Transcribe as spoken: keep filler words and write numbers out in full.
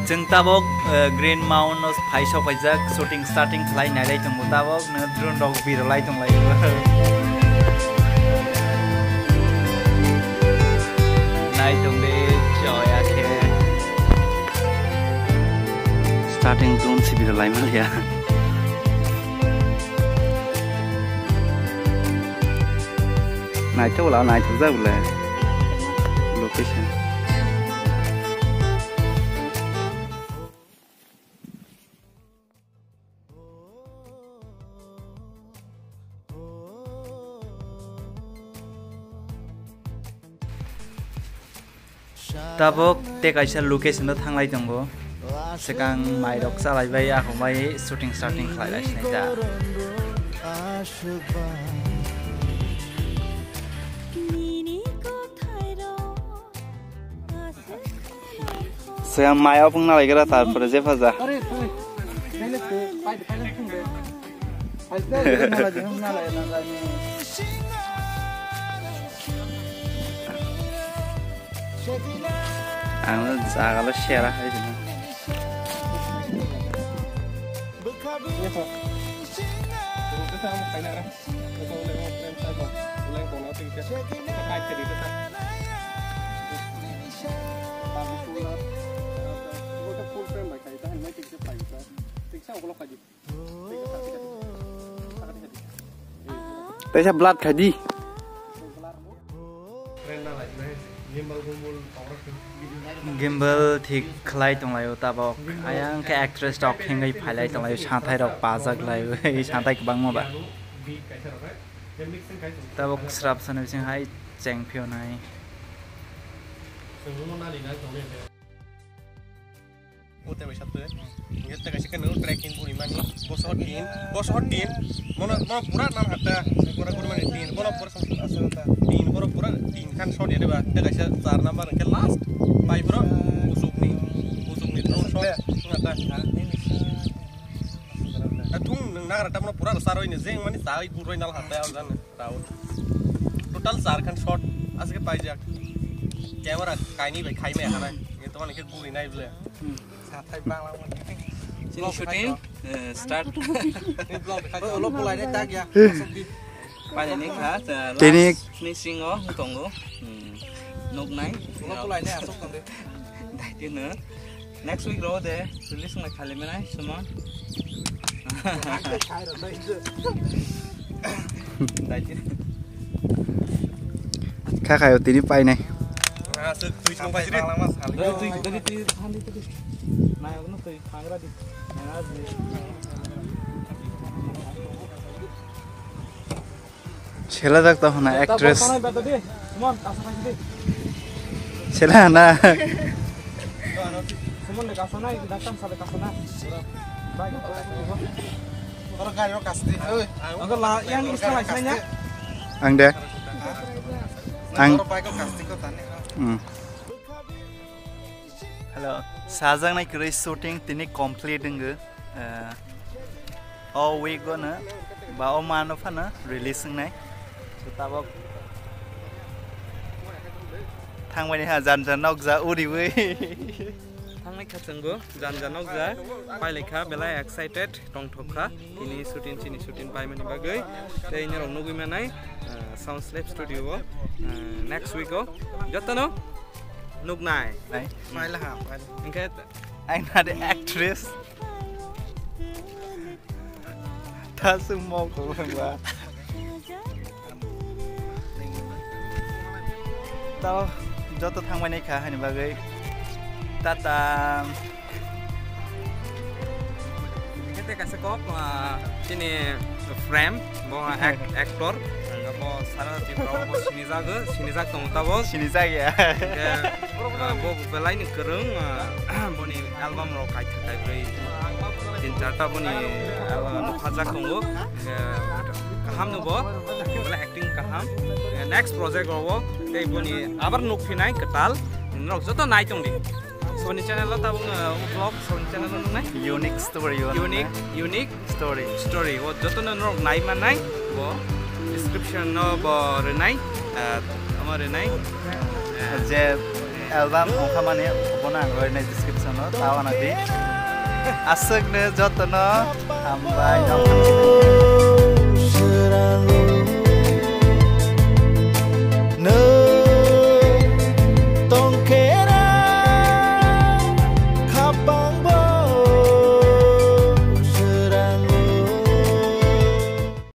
Chwng tabok, eh, Green Mount no phai sok phaijak, shooting starting khlai nailai tongo tabok, no drone rok birolai tonglaio. Nai tongdi, choya khe. Starting drone si birolai manya. Naithok wala, naithok jak bole location. Tabok tei kaisa location o thanglai tongo. Swkang mairok chalai bai, ahok bai shooting starting khlai lai sinai ta. Swkang mai opung nalai gra, tarpore je phaja. Ang jagalo sera hai sini. Teisa blood khai di. Gimbal thik khlai tonglaio tabok. Ayang khe actress rok hengwi phailai tonglaio, santhai rok pajak laio, santhai kwbangma ba. Tabok srap sani bising hai cheng phio nai. O tei bai sabtwi. Hingke tei kaisa khe nung trekking guri mani. Boso din, boso din. Mono, mono pura nan hatta. Pura guri mani din. Bono pura sa-, sa-, sa-, din, bono pura din khan shot ya deba. Tei kaisa char number hingke last. Pai bro. Usuk ni. Usuk ni drone shot. Nung hatta. Thung nung nagra ta mono pura sar oi ni jeng mani sai guroi nal hatta ya jan. Total char khan shot aswk paijak. Camera kainwi bai khai maya hanai. Nge to mani khe guri nai ble. Sathai bangla mo. Chini shooting, eh, start. Ni vlog khai. Olo pulai nai tag ya. Painani kha, eh, tini last finishing o tongo. Hmm. Nuknai. Olo pulai nai asok tong de. Dai tino. Next week ro de release na khali menai suma. Kha khayo tini painai. Sela jak to hona actress. Sela na. Ang de. Ang. Hmm. Hello, sajaknai kwrwi shooting tini complete wngwi, eh, o week o no ba o mano phano release wngnai. So, tabok thangmani ha jan jan nokja uriwi. Thangnai kha chwngbo jan jan nokja, pailai kha belai excited tongthok kha. Tini shooting, chini shooting paimani bagwi. Tei norok nugwi manai, eh, Sound Slab Studio o, eh, next week o jotono nuknai. Nai. Paila ha, paila. Hingke I'm not an actress. Ta sung mo ko ba. Tao joto thangmani kha hani bagwi. Tata. Hete kaisa kok, ah, chini frame, bo act-, actor, bo sara Tripura bo sinijak, sinijak tong tabo. Sinijak ya. Hingke, ah, bo belai ni kwrwng, ah, boni album rok kaithak kaibrwi tin charta boni, ah, nukharjak tongo. Hingke, kaham no bo, belai acting kaham. Hingke next project rok bo, tei boni abar nukphinai kwtal, norok joto nai tongdi. Soni channel o tabuk, uh, vlog, soni channel o nungnai? Unique story o Unique, nungnai. Unique story. Story. O joto no norok nai mannai, bo description no bo rinai, uh, omo rinai. Uh, je, Album ongkha mani, bono ang roinai description o, tao ana di. Aswkno jotono hambai.